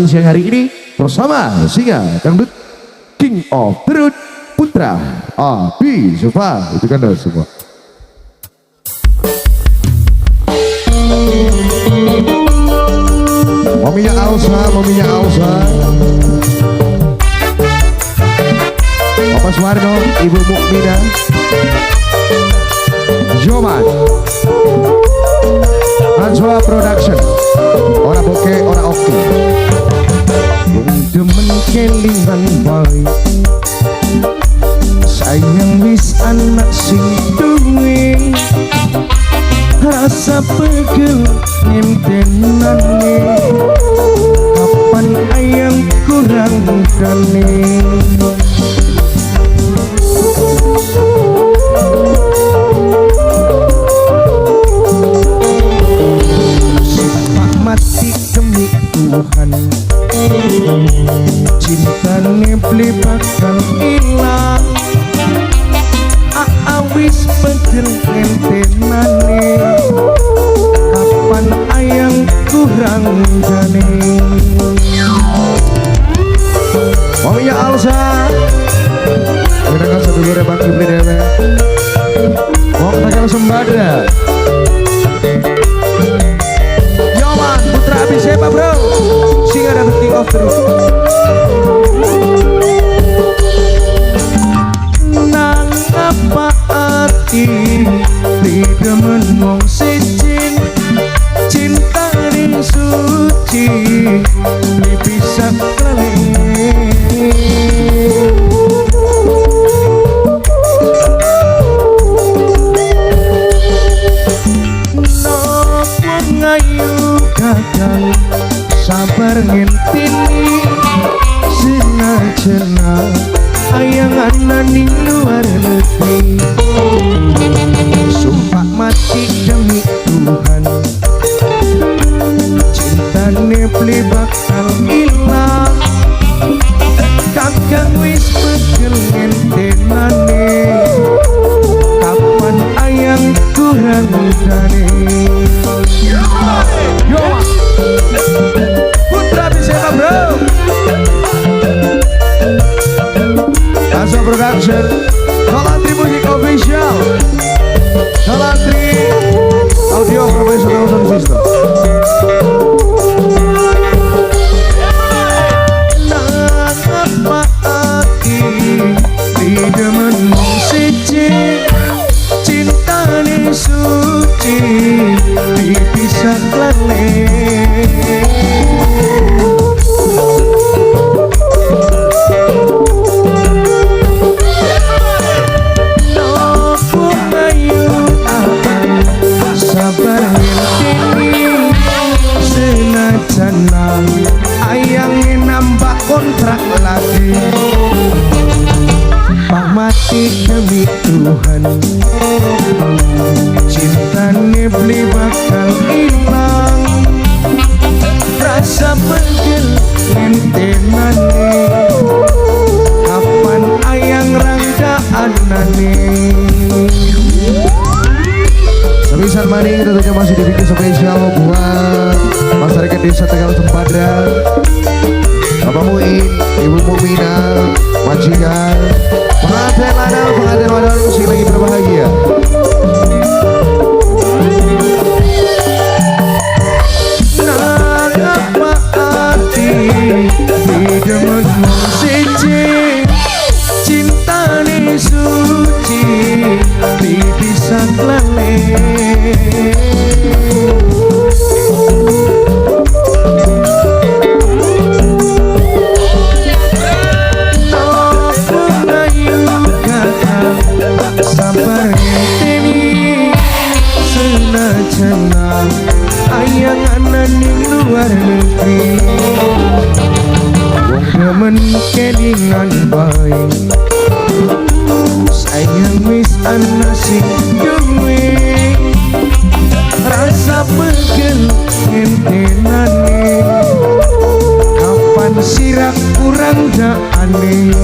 Siang hari ini bersama Singa Dangdut King of the Road Putra Abi Sufa. Itu kan semua. Maminya Alsa, maminya Alsa, Bapak Suwarno, Ibu Mukmina, Joman, Hanswa Production. Ora boke, ora oke. Demen kelingan bae, sayang wis anak sing duwe, rasa pegel ngentenane, kapan ayang kurang dane. Sumpah mati demi Tuhan, cintane beli bakal ilang, awis pegel ngentenane, kapan ayang kurang dane. Maminya Alsa, mengenangkan sedulur Bang Kibli dewe. Wong Tegal Sembada. Yoman Putra Abi Seba bro, Singa Dangdut King of the Road. Nang apa arti demen wong siji, cintane suci beli bisa klelen. Nopo ngayu kakang sabar ngenteni, senajan ayang ana ning luar negeri. Sumpah mati demi Tuhan, cintane beli bakal ilang, kakang wis pegel ngentenane, kapan ayang kurang dane. Yo, Putra Bisema bro, Hanswa Production, Kalantri Music Official, Kalantri Audio Professional Sound System. Nang apa ati demen wong siji, cintane suci bisa klelen. Nopo ayu sabar ngenteni, senajan ayange nambah kontrak lagi. Pak mati demi Tuhan, cintane beli bakal ilang, rasa pegel ngentenane, kapan ayang rangda anane. Sepisan maning tentunya masih dibikin spesial buat masyarakat desa Tegal Sembada, Bapak Muin, Ibu Mukmina, majikan, pengantin lanang, pengantin wadon sing lagi berbahagia. Nang apa arti demen wong siji, cintane suci bisa klelen. Nopo ayu kakang sabar ngenteni, senajan ayang ana ning luar negeri. Wong demen kelingan bae, sayang wis ana sing duwe, rasa pegel ngentenane, kapan sirak kurang daane.